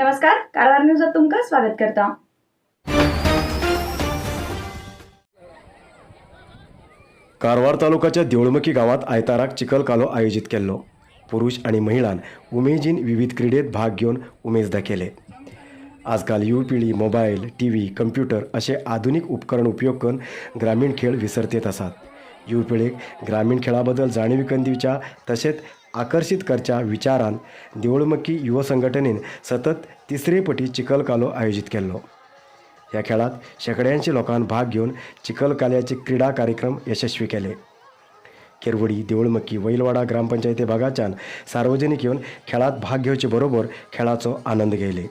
नमस्कार, कारवार न्यूजात तुमकां स्वागत करता. कारवार तालुकाच्या देवळमकी गांवात आयताराक चिखलकालो आयोजीत केल्लो. पुरुष आनी महिलान उमेदीन विविध क्रिडेत भाग घेवन उमेद दाखयले. आजकाल युव पिळी मोबायल, टीव्ही, कंप्युटर असे आधुनिक उपकरण उपयोग करून ग्रामीण खेळ विसरतेत आसात. युव पिळीक ग्रामीण खेळा बद्दल जाणीव करून दिवच्या तशेंच आकर्शीत करच्या विचारान देवळमक्की युव संघटनेन सतत तिसरे पटी चिखलकालो आयोजीत केल्लो. ह्या खेळात शेंकड्यांशी लोकांन भाग घेवन चिखलकाल्याचे क्रिडा कार्यक्रम यशस्वी केले. केरवडी, देवळमक्की, वैलवाडा ग्रामपंचायती भागाच्यान सार्वजनिक येवन खेळात भाग घेवचे बरोबर खेळाचो आनंद घेयले.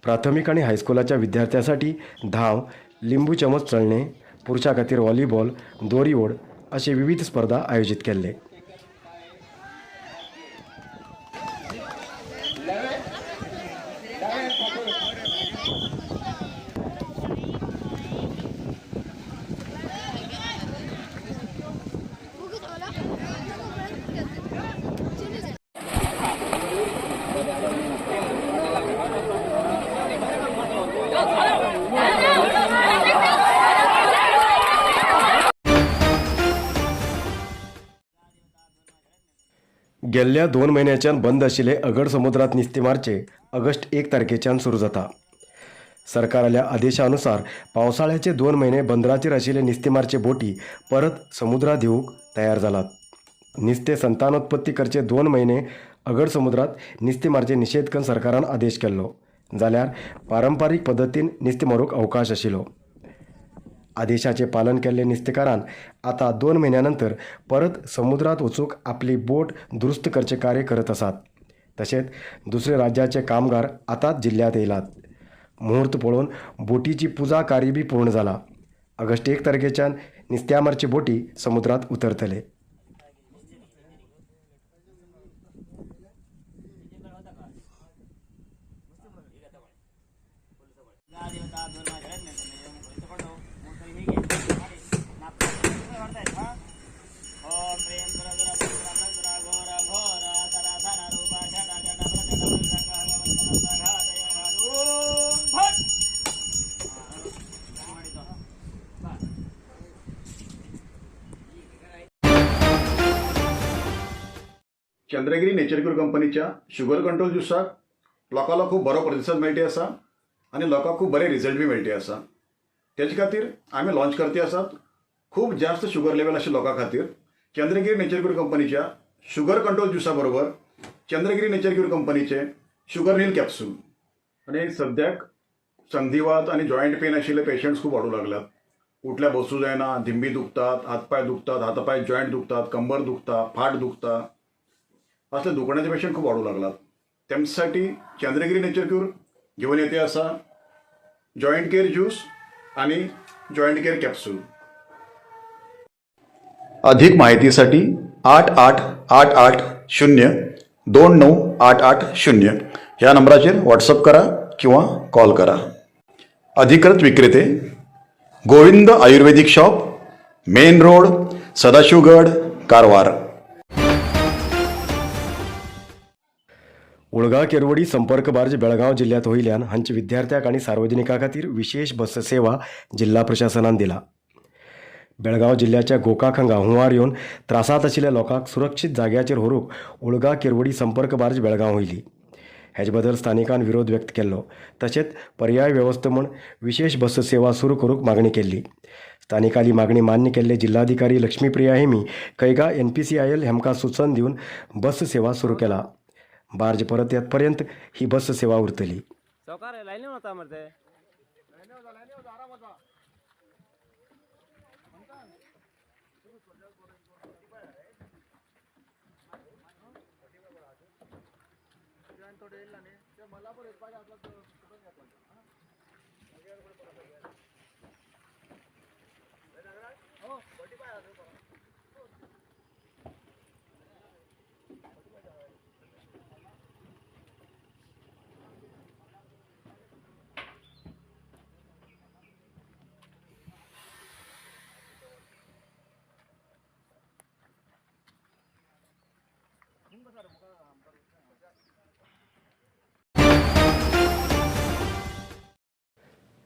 प्राथमिक आणि हायस्कुलाच्या विद्यार्थ्यांसाठी धाव, लिंबू चमच चलणे, पुरुषा खातीर व्हॉलीबॉल, दोरी ओढ असे विविध स्पर्धा आयोजित केल्ले. गेल्ल्या 2 म्हयन्याच्यान बंद आशिल्ले अगड समुद्रात नुस्तें मारचे ऑगस्ट 1 तारखेच्यान सुरू जाता. सरकाराल्या आदेशानुसार पावसाळ्याचे 2 म्हयने बंदराचेर आशिल्ले नुस्तें मारचे बोटी परत समुद्रात येवंक तयार जालात. नुस्तें संतानोत्पत्ती करचे 2 म्हयने अगड समुद्रात नुस्तें मारचे निशेध करून सरकारान आदेश केल्लो, जाल्यार पारंपारीक पद्दतीन नुस्तें मारूंक अवकाश आशिल्लो. आदेशाचे पालन केल्ले नुस्तेकारान आता 2 म्हयन्या नंतर परत समुद्रात वचूंक आपली बोट दुरुस्त करचे कार्य करत आसात. तशेंच दुसरे राज्याचे कामगार आतांच जिल्ल्यांत येयलात. मुहूर्त पळोवन बोटीची पुजा कार्य बी पूर्ण जाला. ऑगस्ट 1 तारखेच्यान नुस्त्या मारची बोटी समुद्रात उतरतले. चंद्रगिरी नेचर क्यूर कंपनीच्या शुगर कंट्रोल ज्युसाक लोकांलो खूब बरो प्रतिसाद मेळटी आसा आनी लोकांक खूब बरे रिजल्ट बी मेळटी आसा. तेजे खातीर आमी लॉन्च करते आसात खूब जास्त शुगर लेवल आशिल्ल्या लोकां खातीर चंद्रगिरी नेचर क्यूर कंपनीच्या शुगर कंट्रोल ज्युसा बरोबर चंद्रगिरी नेचर क्यूर कंपनीचे शुगर नील कॅप्सूल. आनी सद्याक संधिवात आनी जॉयंट पेन आशिल्ले पेशंट्स खूब वाडूंक लागल्यात. उठल्या बसूं जायना, धिंबी दुखतात, हातपांय दुखतात, हातापांय जॉयंट दुखतात, कंबर दुखता, फाट दुखता, असले दुखण्याचे पेशंट खूब वाडूंक लागलात. तेमसाठी चंद्रगिरी नेचर क्यूर घेवन येते आसा जॉयंट केअर ज्यूस आणि जॉयंट केअर कॅप्सूल. अधिक माहितीसाठी 8 8 8 8 0 2 9 8 8 0 ह्या नंबराचेर व्हॉट्सअप करा किंवा कॉल करा. अधिकृत विक्रेते Govind Ayurvedic shop, main road, Sadashivgad, Karwar. Ulga Kerwadi संपर्क बार्ज बेळगांव जिल्ह्यांत वयल्यान हांचे विद्यार्थ्यांक आनी सार्वजनिकां खातीर विशेष बस सेवा जिल्हा प्रशासनान दिला. बेळगांव जिल्ह्याच्या गोकाक हांगा हुंवार येवन त्रासांत आशिल्ल्या लोकांक सुरक्षीत जाग्याचेर व्हरूंक उळगा केरवडी संपर्क बार्ज बेळगांव वयली. हेजे बद्दल स्थानिकान विरोध व्यक्त केल्लो. तशेंच पर्याय वेवस्था म्हूण विशेष बस सेवा सुरू करूंक मागणी केल्ली. स्थानिकाली मागणी मान्य केल्ले जिल्हाधिकारी लक्ष्मीप्रिया हेमी कैगा NPCIL हेमकां सुचन दिवन बस सेवा सुरू केला. बार्ज परत येतपर्यंत ही बस सेवा उरतली.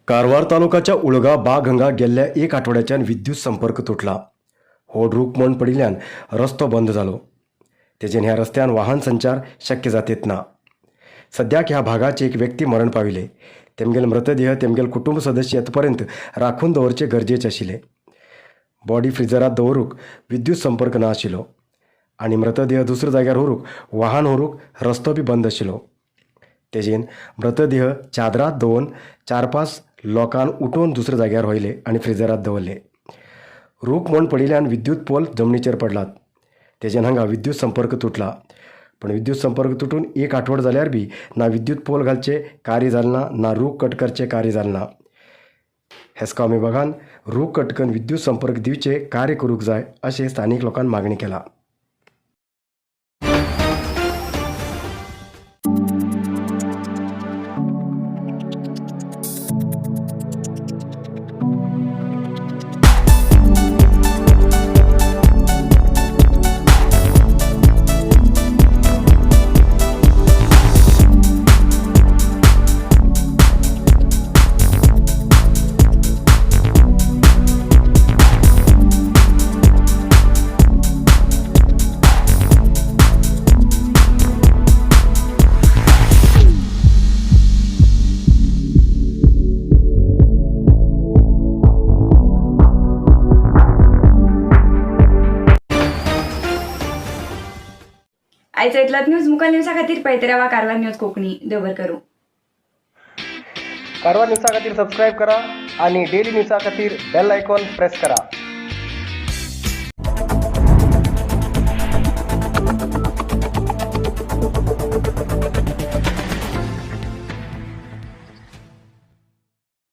कारवार तालुकाच्या उळगा बाग हांगा गेल्ल्या एक आठवड्याच्यान विद्युत संपर्क तुटला. होड रूख म्हण पडिल्ल्यान रस्तो बंद जालो. तेजेन ह्या रस्त्यान वाहन संचार शक्य जातेत ना. सद्याक ह्या भागाचे एक व्यक्ती मरण पाविले. तेमगेल मृतदेह तेमगेल कुटुंब सदस्य येतपर्यंत राखून दवरचे गरजेचे आशिल्ले. बॉडी फ्रिजरात दवरूंक विद्युत संपर्क ना आशिल्लो आनी मृतदेह दुसऱ्या जाग्यार व्हरूंक वाहन व्हरूंक रस्तो बी बंद आशिल्लो. तेजेन मृतदेह चादरात दवरून 4-5 लोकान उठोवन दुसऱ्या जाग्यार व्हयले आनी फ्रिजरात दवरले. रूख म्हण पडिल्ल्यान विद्युत पोल जमनीचेर पडलात. तेजेन हांगा विद्युत संपर्क तुटला. पण विद्युत संपर्क तुटून एक आठवड जाल्यार बी ना विद्युत पोल घालचे कार्य जालें ना, ना रूख कट करचें कार्य जालें ना. हेस्कॉम विभागान रूख कट करून विद्युत संपर्क दिवचे कार्य करूंक जाय अशें स्थानीक लोकान मागणी केला. आयचा इतलात न्यूज मुखाल न्यूजा खातीर पळयत रावा कारवार न्यूज कोंकणी. देव बरें करूं. कारवार न्यूजा खातीर सबस्क्रायब करा आणि डेली न्यूजा खातीर बेल आयकॉन प्रेस करा.